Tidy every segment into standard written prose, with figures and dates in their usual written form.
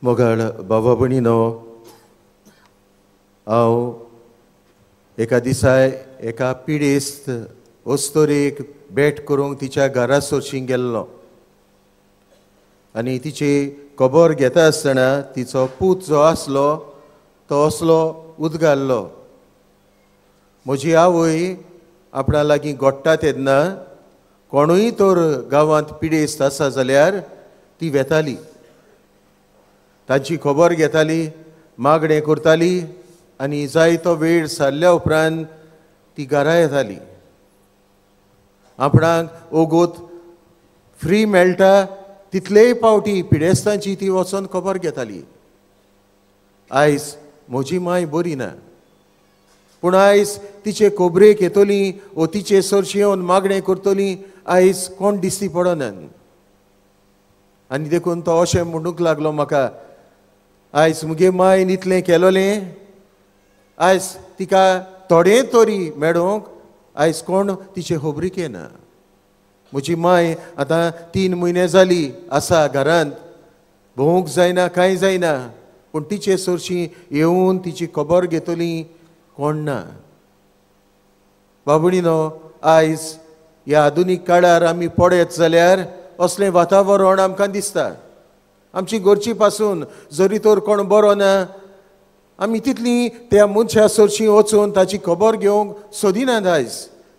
मोगाळ बाबा भयणीनो, हांव एका दिसा एका पिडेस्त अस्तोरेक भेट करूंक तिच्या घरा सरशीं गेल्लो आनी तिची खबर घेता आसतना तिचो पूत जो आसलो तो असलो उदगारलो, म्हजी आवय आपणा लागीं गोडटा तेन्ना कोणूय तर गांवांत पिडेस्त आसा जाल्यार ती वेताली, तांची खबर घेताली, मागणें करताली आनी जायतो वेळ सारल्या उपरांत ती घरा येताली. आपणाक ओगोत फ्री मेळटा तितलेय पावटी पिडेस्तांची ती वचोन खबर घेताली. आयज म्हजी माय बरी ना, पूण आयज तिचे खबरेक येतली वो तिचे सरशी येवन मागणें करतली आयज कोण दिसती पडना. आनी देखून तो अशें म्हणूंक लागलो म्हाका, आयज मुगे मायन इतलें केलोलें, आयज तिका थोडें तरी मेळोवंक आयज कोण तिचे खबरीक येना. म्हजी माय आतां 3 म्हयने जाली आसा घरांत, भोंवूंक जायना, कांय जायना, पूण तिचे सरशी येवन तिची खबर घेतली कोण ना. बाबणीनो, आयज ह्या आधुनीक काळार आमी पळयत जाल्यार असलें वातावरण आमकां दिसता. आमची घरची पासून जरी तर कोण बरो ना, आमी तितली त्या मनशा सरशी वचून ताची खबर घेवंक सोदिनात. आयज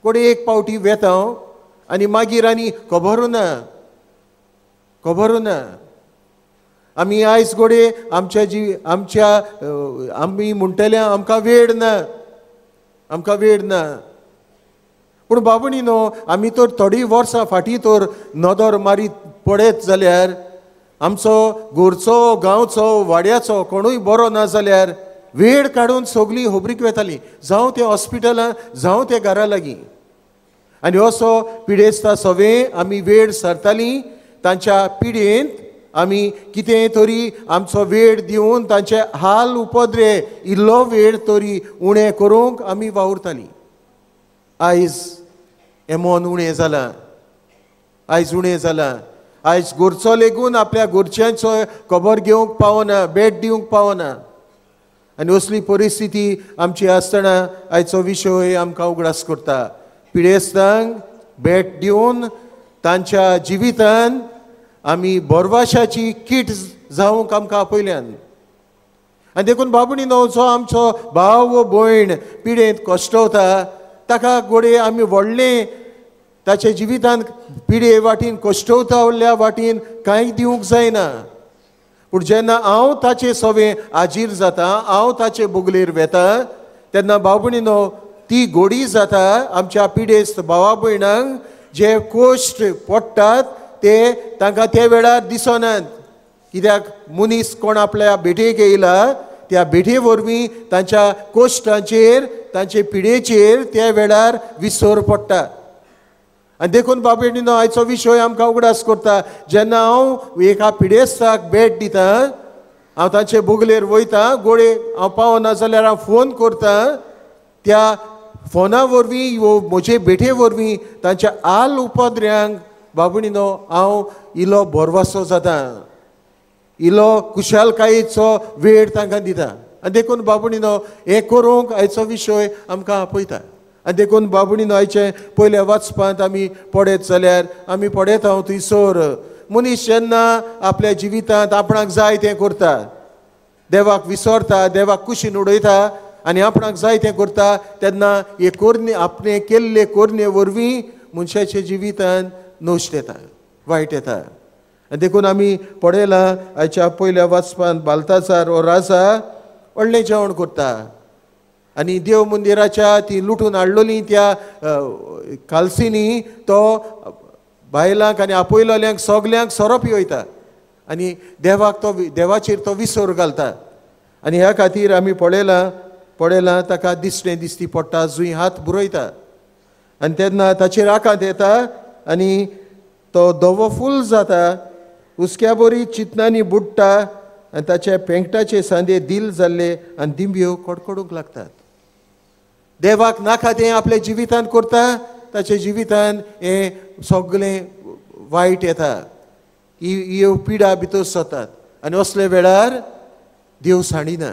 कोणे एक पावटी वेता आनी मागीर आनी खबरूं ना, खबरूं ना. आमी आयज घडये आमच्या जी आमच्या आमी म्हणटले आमकां वेळ ना, आमकां वेळ ना. पूण बाबणीनो, आमी तर थोडीं वर्सां फाटीं तर नदर मारीत पळयत जाल्यार आमचो घरचो, गांवचो, वाड्याचो कोणूय बरो ना जाल्यार वेळ काडून सगळीं खबरीक वेतालीं, जावं तें हॉस्पिटलां, जावं तें घरा लागीं. आनी असो पिडेस्ता सगळें आमी वेळ सरतालीं, तांच्या पिडेंत आमी कितें तरी आमचो वेळ दिवन तांचे हाल उपद्रे इल्लो वेळ तरी उणें करूंक आमी वावुरतालीं. आयज हें मन उणें जालां, आयज उणें जालां. आयज घरचो लेगून आपल्या घरच्यांचो खबर घेवंक पावना, भेट दिवंक पावना. आनी असली परिस्थिती आमची आसतना आयचो विशय आमकां उगडास करता. पिडेस्तांक भेट दिवन तांच्या जिवितान आमी बोरवाशाची कीट जावंक आमकां आपयल्यान. आनी देखून बाबणीनो, जो आमचो भाव वो भयण पिडेंत कश्टवता ताका घडये आमी व्हडलें ताच्या जिवितान पिडे वाटेन कश्टवता वाटेन कांय दिवंक जायना. पूण जेन्ना हांव ताचे सवें हाजीर जाता, हांव ताचे बोगलेर वेता, तेन्ना बाबणीनो ती गोडी जाता आमच्या पिडेस्त भावा भयणांक जे कोश्ट पडटात ते तांकां त्या वेळार दिसनात. कित्याक मनीस कोण आपल्या भेटेक येयला त्या भेटे वरवीं तांच्या कोश्टांचेर, तांचे पिडेचेर त्या वेळार विसर पडटा. आनी देखून बाबेणीनो, आयचो विशय आमकां उगडास करता. जेन्ना हांव एका पिडेस्ताक भेट दिता, हांव तांचे बोगलेर वयता, गोडे हांव पावना जाल्यार हांव फोन करता, त्या फोना वरवीं वो म्हजे भेटे वरवीं तांच्या आल उपद्र्यांक बाबणीनो हांव इलो भरवासो जाता, इलो कुशालकायेचो वेळ तांकां दिता. आनी देखून बाबणीनो हें करूंक आयचो विशय आमकां आपयता. आनी देखून बाबणीनो आयचे पयल्या वाचपांत आमी पळयत जाल्यार आमी पळयता हांव थंयसर मनीस जेन्ना आपल्या जिवितांत आपणाक जाय तें करता, देवाक विसरता, देवाक कुशीन उडयता आनी आपणाक जाय तें करता, तेन्ना हे कोरणे आपणे केल्ले कोरणे वरवीं मनशाच्या जिवितांत नश्ट येता, वायट येता. आनी देखून आमी पळयलां आयच्या पयल्या वाचपांत बालतासार हो राजा व्हडलें जेवण करता आनी देव मंदिराच्या ती लुटून हाडलोली त्या कालसिनी तो बायलांक आनी आपयलोल्यांक सगल्यांक सोरो पिवयता आनी देवाक तो देवाचेर तो विसर घालता. आनी ह्या खातीर आमी पळयलां ताका दिसणें दिसती पडटा, जुंय हात बुरयता आनी तेन्ना ताचेर आकांत येता आनी तो धवो फूल जाता, हुसक्या बरी चिंतनांनी बुडटा आनी ताचे पेंकटाचे सांदे दिल जाल्ले आनी दिंब्यो कडकडूंक लागतात. देवाक नाका तें आपल्या जिवितांत करता, ताच्या जिवितांत हें सगळें वायट येता, ही पिडा भितर सरतात. आनी असले वेळार देव सांडिना.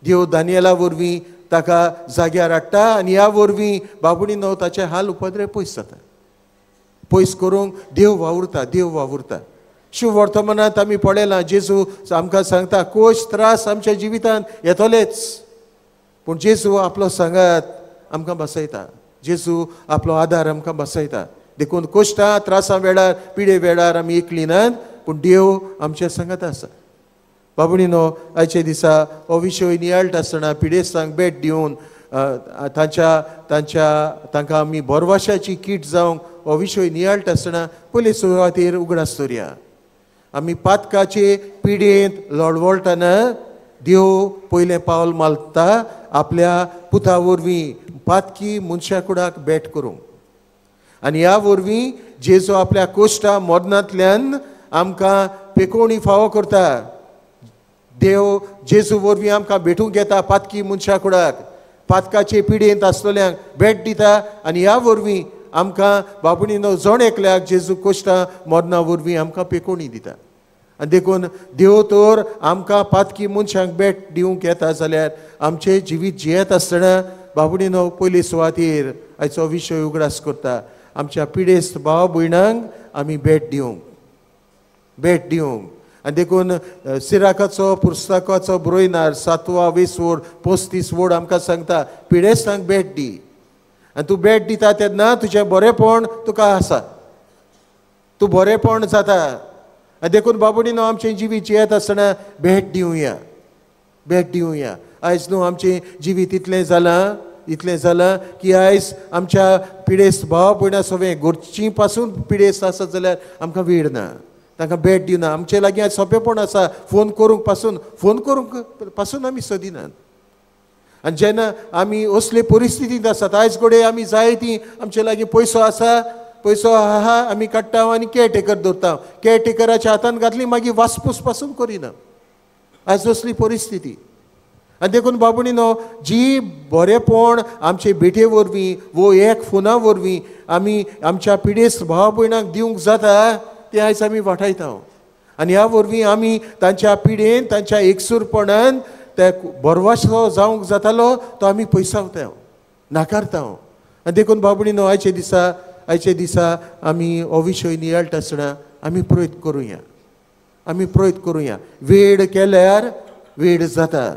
देव दानियला वरवीं ताका जाग्यार हाडटा आनी ह्या वरवीं बाबुणीनो ताचे हाल उपद्रे पयस जाता. पयस करूंक देव वावुरता, देव वावुरता. शिव वर्तमानांत आमी पळयलां, जेजू आमकां सांगता कोश त्रास आमच्या जिवितांत येतलेच, पूण जेजू आपलो सांगात आमकां बसयता, जेजू आपलो आदार आमकां बसयता. देखून कोश्टां त्रासां वेळार पिडे वेळार आमी एकली नात, पूण देव आमच्या सांगात आसा. बाबुणीनो आयच्या दिसा हो विशय नियाळटा आसतना पिडेस्तांक भेट दिवन तांच्या तांच्या तांकां आमी भरवशाची कीट जावंक हो विशय नियाळटा आसतना पयले सुरवातेर उगडास दवरया. आमी पातकाचे पिडेंत लडवळटना देव पयलें पावल मारता आपल्या पुता वरवीं पातकी मनशा कुडाक भेट करूंक. आनी ह्या वरवीं जेजू आपल्या कोश्टा मरणांतल्यान आमकां पेकोवणी फावो करता. देव जेजू वरवीं आमकां भेटूंक येता पातकी मनशा कुडाक, पातकाचे पिडेंत आसलेल्यांक भेट दिता आनी ह्या वरवीं आमकां बाबुणीनो जण एकल्याक जेजू कोश्टा मरणा वरवीं आमकां पेकोवणी दिता. आनी देखून देव तर आमकां पातकी मनशांक भेट दिवंक येता जाल्यार आमचें जिवीत जियेत आसतना बाबुणीनो पयले सुवातेर आयचो विशय उगडास करता आमच्या पिडेस्त भाव भयणांक आमी भेट दिवंक, भेट दिवंक. आनी देखून सिराकाचो पुस्तकाचो बरोयनार 7वा 20 वोड 35 वोड आमकां सांगता पिडेस्तांक भेट दी. आनी तूं भेट दिता तेन्ना तुजें बरेंपण तुका आसा, तूं बरेंपण जाता. आनी देखून बाबुणीनो आमचें जिवीत जियेत आसतना भेट दिवया, भेट दिवया. आयज न्हू आमचें जिवीत इतलें जालां, इतलें जालां की आयज आमच्या पिडेस्त भाव भयणां सगळें घरचीं पासून पिडेस्त आसत जाल्यार आमकां वेळ ना, तांकां भेट दिवना. आमचे लागीं आयज सोंपेपण आसा, फोन करूंक पासून, फोन करूंक पासून आमी सोदिनात. आनी जेन्ना आमी असले परिस्थितींत आसात, आयज कडेन आमी जाय ती आमचे लागीं पयसो आसा, पयसो आहा आमी काडटा आनी केअरटेकर दवरता, केअरटेकराच्या हातान घातली मागीर वासपूस पासून करिना. आयज असली परिस्थिती. आनी देखून बाबुणीनो जी बरेंपण आमचे भेटे वरवीं वो एक फोना वरवीं आमी आमच्या पिडेस्त भाव भयणांक दिवंक जाता तें आयज आमी वाटायता. आनी ह्या वरवीं आमी तांच्या पिडेन तांच्या एकसूरपणान त्या भरवसो जावंक जातालो तो आमी पयसावता, नाकारता. आनी देखून बाबुणीनो आयच्या दिसा, आयच्या दिसा आमी हो विशय नियाळटा आसतना आमी प्रयत्न करुया, आमी प्रयत्न करुया. वेळ केल्यार वेळ जाता.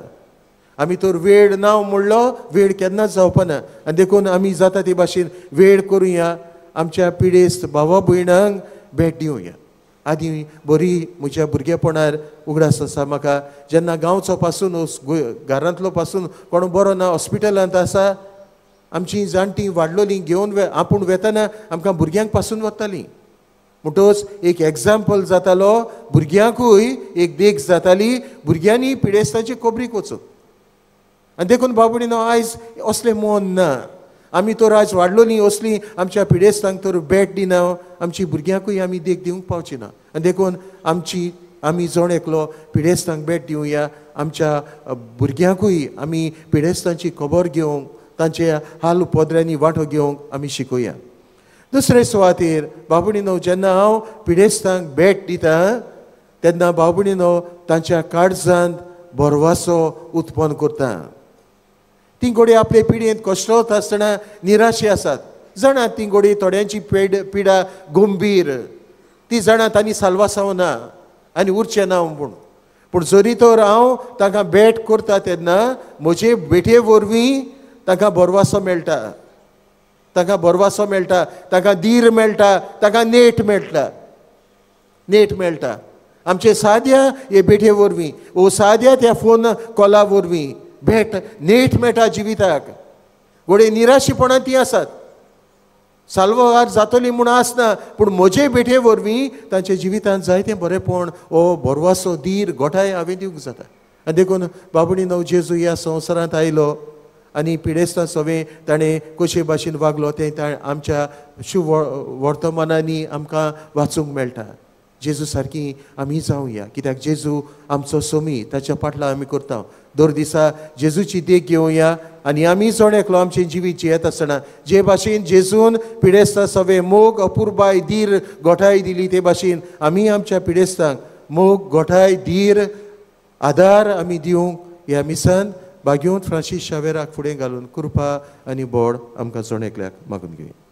आमी तर वेळ ना म्हणलो वेळ केन्नाच जावपाना. आनी देखून आमी जाता ते भाशेन वेळ करुया, आमच्या पिडेस्त भावा भयणांक भेट दिवया. आदी बरी म्हज्या भुरगेपणार उगडास आसा म्हाका, जेन्ना गांवचो पासून घरांतलो पासून कोण बरो ना हॉस्पिटलांत आसा, आमची जाणटी वाडलोली घेवन आपूण वेतना आमकां भुरग्यांक पासून वतालीं. म्हणटकच एक एग्जाम्पल जातालो, भुरग्यांकूय एक देख जाताली, भुरग्यांनी पिडेस्तांची खबरीक वचूंक. आनी देखून बाबुणीनो आयज असलें मन ना. आमी तर आयज वाडलोली असली आमच्या पिडेस्तांक तर भेट दिना, आमची भुरग्यांकूय आमी देख दिवंक पावची ना. आनी देखून आमची आमी जण एकलो पिडेस्तांक भेट दिवया, आमच्या भुरग्यांकूय आमी पिडेस्तांची खबर घेवंक, तांचे हाल उपद्र्यांनी वांटो घेवंक आमी शिकोया. दुसरे सुवातेर बाबुणीनो जेन्ना हांव पिडेस्तांक भेट दिता तेन्ना बाबुणीनो तांच्या काळजांत भरवासो उत्पन्न करता. ती घोडी आपले पिडयेंत कश्टवत आसतना निराशी आसात, जाणा ती घोडी थोड्यांची पिडा गंभीर, ती जाणा तांणी साल्वासांव ना आनी उरचें ना म्हूण. पूण जरी तर हांव तांकां भेट करता तेन्ना म्हजे भेटे वरवीं तांकां भरवासो मेळटा, तांकां भरवासो मेळटा, तांकां धीर मेळटा, तांकां नेट मेळटा, नेट मेळटा. आमचे साद्या हे भेटे वरवीं वो साद्या त्या फोन कॉला वरवीं भेट नेट मेळटा जिविताक. घोडये निराशीपणान ती आसात, साल्वार जातली म्हूण आसना, पूण म्हजे भेटे वरवीं तांच्या जिवितांत जायतें बरेंपण हो भरवासो धीर गोठाय हांवें दिवंक जाता. आनी देखून बाबुणीनो जेजू ह्या संवसारांत आयलो आनी पिडेस्तां सवें ताणें कशे भाशेन वागलो तें आमच्या शुभ वर्तमानांनी आमकां वाचूंक मेळटा. जेजू सारकी आमी जावया, कित्याक जेजू आमचो सोमी, ताच्या पाटला आमी करता. दर दिसा जेजूची देख घेवया आनी आमी जण एकलो आमचें जिवीत जियेत आसतना जे भाशेन जेजून पिडेस्तां सवें मोग अपुरबाय धीर गोठाय दिली ते भाशेन आमी आमच्या पिडेस्तांक मोग, गोठाय, धीर, आदार आमी दिवंक ह्या मिसान भाग्योंत फ्रांसीस शावेराक फुडें घालून कृपा आनी बोड आमकां जण एकल्याक मागून घेवया.